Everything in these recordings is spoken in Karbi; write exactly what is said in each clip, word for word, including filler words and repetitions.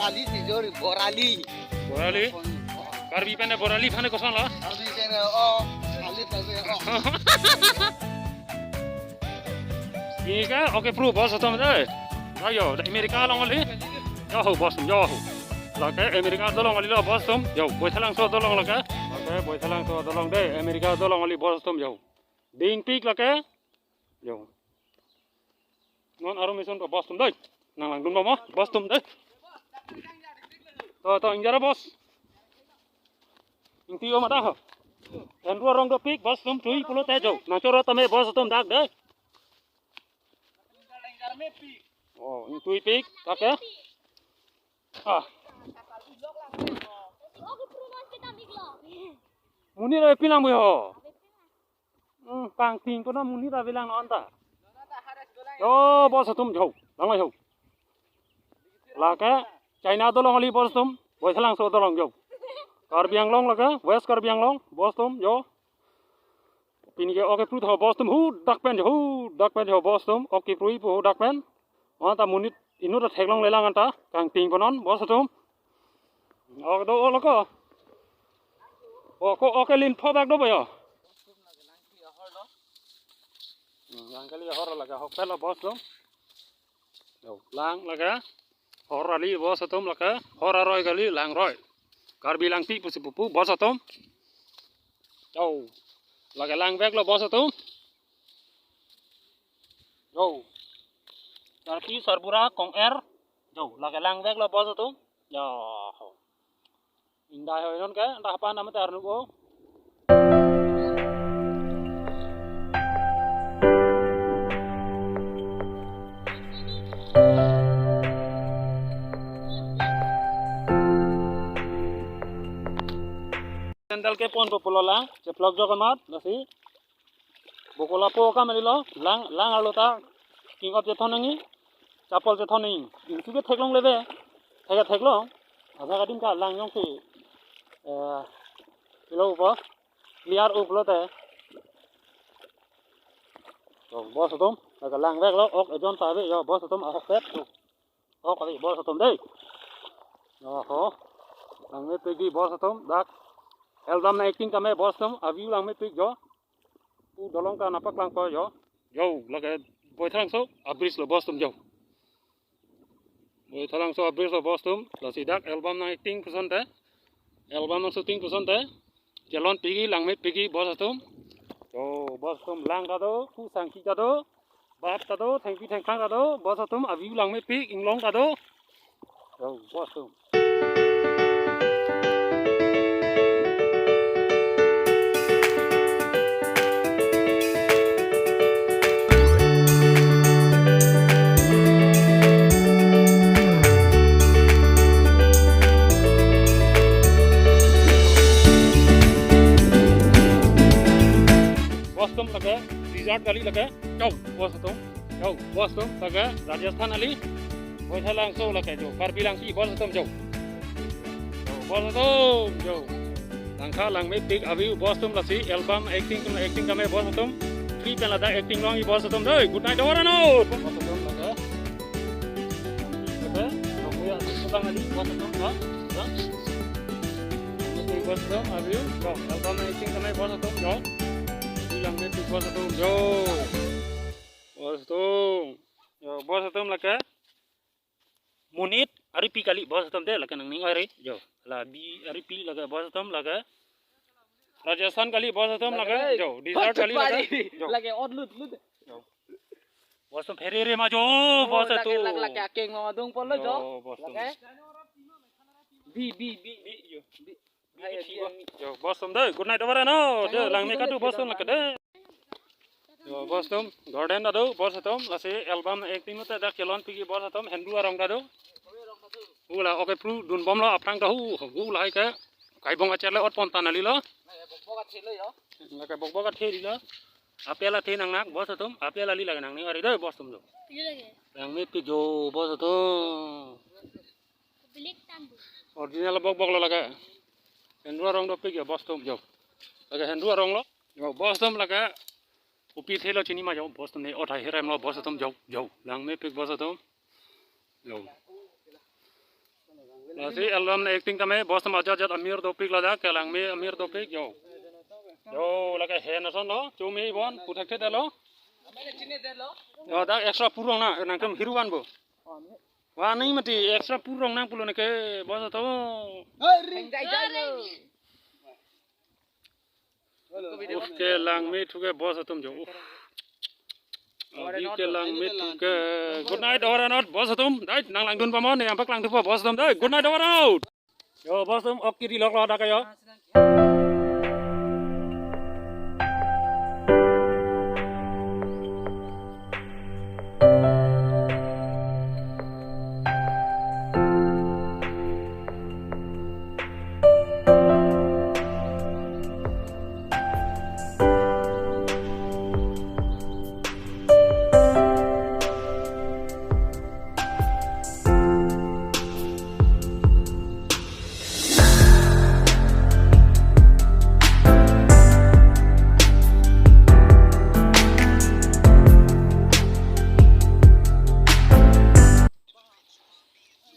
Ali sijori borali. Borali? Karbi pen borali aphan koson lo? Karbi pen o, ali pen o. Ini ke, oke, Pro, bos atum dei. Ayo, America along kali. Yo ho, bos atum, yo ho. Lake America dolong kali lo, bos atum. Yo, Baithalangso dolong lake. Lake Baithalangso dolong dei, America dolong kali, bos atum, yo. Dingpik lake. Yo. Non arum ison ko, bos atum dei. Nang langdun bom, bos atum dei. To, to, ingjara, bos. Ingti o mata ho. Hendru arong dopik, bos atum, tui pulote jo. Nang choro tame, bos atum, dak dei. Oh, ingtuipik, dak ya. Ah. Monit avelang bui ho. Hmm, kangting kono monit avelang non ta. Yo, bos atum, yo. Lang yo. Lake China dolong kali, bos atum. Baithalangso dolong, yo. Karbi Anglong lake, West Karbi Anglong, bos atum, yo. Pini ke oke, Pro tho, bos atum, hu dak pen, hu dak pen ho, bos atum, oke, Pro ipo hu dak pen. Anta monit inut ta theklonglelang anta, kangting konon, bos atum. Ok, do, o, loko. Oko, oke, lin pho dak do boyo. Hmm, yang kali hor lake, hok pelo, bos atum. Yo, lang lake. Hor kali, bos atum, lake. Hor aroi kali, langroi. Karbi Langpi pusi pupu, bos atum. Yo. Lake langveklo, bos atum. Yo. Sarpi sarbura kong-er. Yo, lake langveklo, bos atum. Yo. Indai hoi non ke, dah apa nama tar nuko. Sandal ke pon po pulo lang, cheplok jo kamat, lasi. Bokola po kam ari lo, lang, lang arlo ta, king up chethon nangji, chapal chethon nangji. Ingtu ke theklongle be, thek theklong, asa kadim ka lang jongsi, eh, pilo upo, clear up lote. To, bos atum, lake langveklo, ok ejon ta ave, yo, bos atum, ahok pet, to. Ok, kali, bos atum dei. Oho. Langmepik dei, bos atum, dak. Album nang-acting kame, bos atum, a-view langmepik jo. Pu dolong ka nangpaklangpo jo. Yo, lake Baithalangso a-bridge lo, bos atum, jo. Baithalangso a-bridge lo, bos atum. Lasi dak album nang-acting puson te. Album nang-shooting puson te. Chelonpikji, langmepikji, bos atum. To, bos atum, lang ta do, pu sangki ta do. Bap ta do, thengpi thengphang ta do, bos atum, a-view langmepik, inglong ta do. Yo, bos atum. Bos atum, lake, desert kali lake. Yo, bos atum. Yo, bos atum, lake Rajasthan kali. Baithalangso lake jo, Karbi Langpi, bos atum, jo. Yo, bos atum, jo. Langkha langmepik a-view, bos atum, lasi album acting atum, acting kame, bos atum. Free pen ladak acting longji, bos atum dei. Good night, dora no. Bos atum, lake. Lake, kamu ya, atum pulang kali, bos atum, ha? Ha? Bos atum, a-view. Yo, album acting kame, bos atum, jo. Langmepik, bos atum, jo. Bos atum. Yo, bos atum, lake. Monit aripi kali, bos atum, te lake nangning oi re. Yo, la bi aripi lake, bos atum, lake. Rajasthan kali, bos atum, lake. Lake, yo, desert kali, lake. Yo. Lake ot lut lut. Yo. Bos atum, phere re ma jo, oh, bos atum, lake, lake, lake akeng ma adung polo jo. Yo, bos atum. Lake. Bi, bi, bi. Bi, yo. Bi. Yo, bos atum dei, good night, dora no. Dei, langme kadu, bos atum, lake dei. Yo, bos atum, garden ta do, bos atum, lasi album acting lote dak chelonpikji, bos atum, Hendru arong ta do. Ula, oke, Pro dunbomlo, aphrang ta hu, hu lahai ke, kaibong acher le ot pon tan kali lo. Lake bokbok athe lo. Apel athe nangnak, bos atum, apel kali, lake nangning oi re dei, bos atum, jo. Iya lagi. Langmepik jo, bos atum. Bilik tambu. Original bokbok lo lake. Hendru arong dopik jo, bos atum, jo. Lake Hendru arong lo. Jo, bos atum, lake. Kopi athe lo chini ma jo, bos atum, ne othai herem lo, bos atum, jo, jo. Langmepik, bos atum. Jo. Lasi alon acting tame boss atum ajat ajat amir dopik ladak, kelangme amir dopik yo. Yo, lake hen ason lo, chome bon, puthak the lo. Yo, dak extra purong na, nangtum hiru van bo. Van ni mati extra purong nang pulo neke boss atum. Uf, kelangme thu ke boss atum jo. Uf. Abi kelangme thu ke. Good night, over and out, boss atum. Dai, nanglangdun pamon, ne ampak langdun pa boss atum. Dai, good night, over and out. Yo, boss atum, ok kiri lok lo dak yo.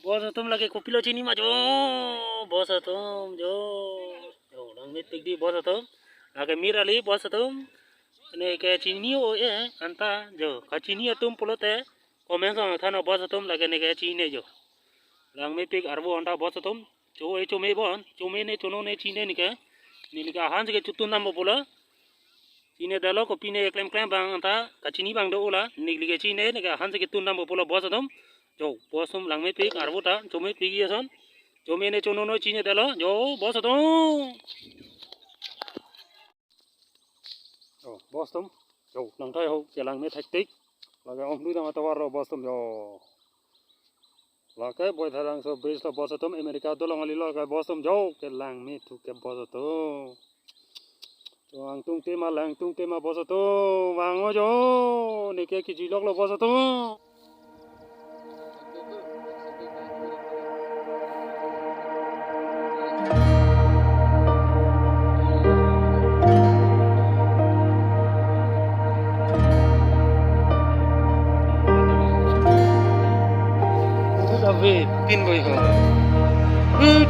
Boss atum lake kopilo chini ma jo. Boss atum jo. Jo, langmepik dei boss atum. Lake mir kali boss atum. Neke chini o-e anta jo. Kachini atum pulote comment song than non boss atum, lake neke chini jo. Langmepik arvo anta boss atum. Cho-e chome bon, chome ne chono ne chini neke. Neke ahan si ke chotun dampo pulo. Chini detlo, kopine klem klem abang anta, kachini abang do-o la, neke chini neke ahan si ke tun dampo pulo boss atum. Jo, boss atum langmepik arvo ta, chomepik ason. Chome ne chono ne chini detlo, jo, boss atum. Jo, boss atum. Jo, nangthai ho, kelangme thaktik. Lake ong lui dam atovar lo boss atum, jo. Lake Boithalangso bridge lo boss atum, America dolong kali lo ke boss atum jo, kelangme thu ke boss atum. Jo, angtung tema, langtung tema boss atum, vang o jo, neke kiji lok lo boss atum. Ave pin boi ko. Hut.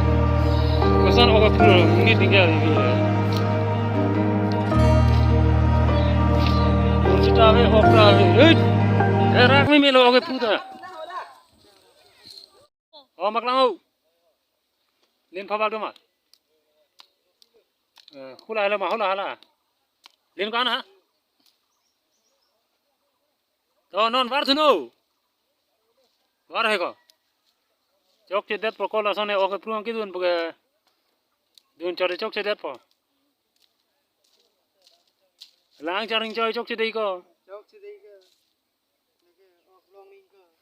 Koson oke phru ni tinggal ini. Kita ave, okra ave. Hut. Erak ni melo oke phru ta. Oh, maklang o. Lin phabak doma. Eh, hula hala ma, hula hala. Lin kan ha? To non var thuno. Var he ko. Chokchedetpo ko lason ne oke phru angki dun puke. Dun chore chokchedetpo. Lang charing choi chokchedei ko. Chokchedei ko.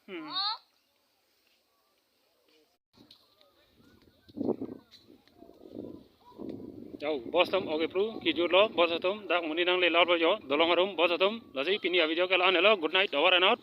Hmm. Jo, boss atum oke phru, kejut lo, boss atum, dak muni nangle lo jo, dolong arum, boss atum, lasi pini avideo ke la-an helo, good night, over and out.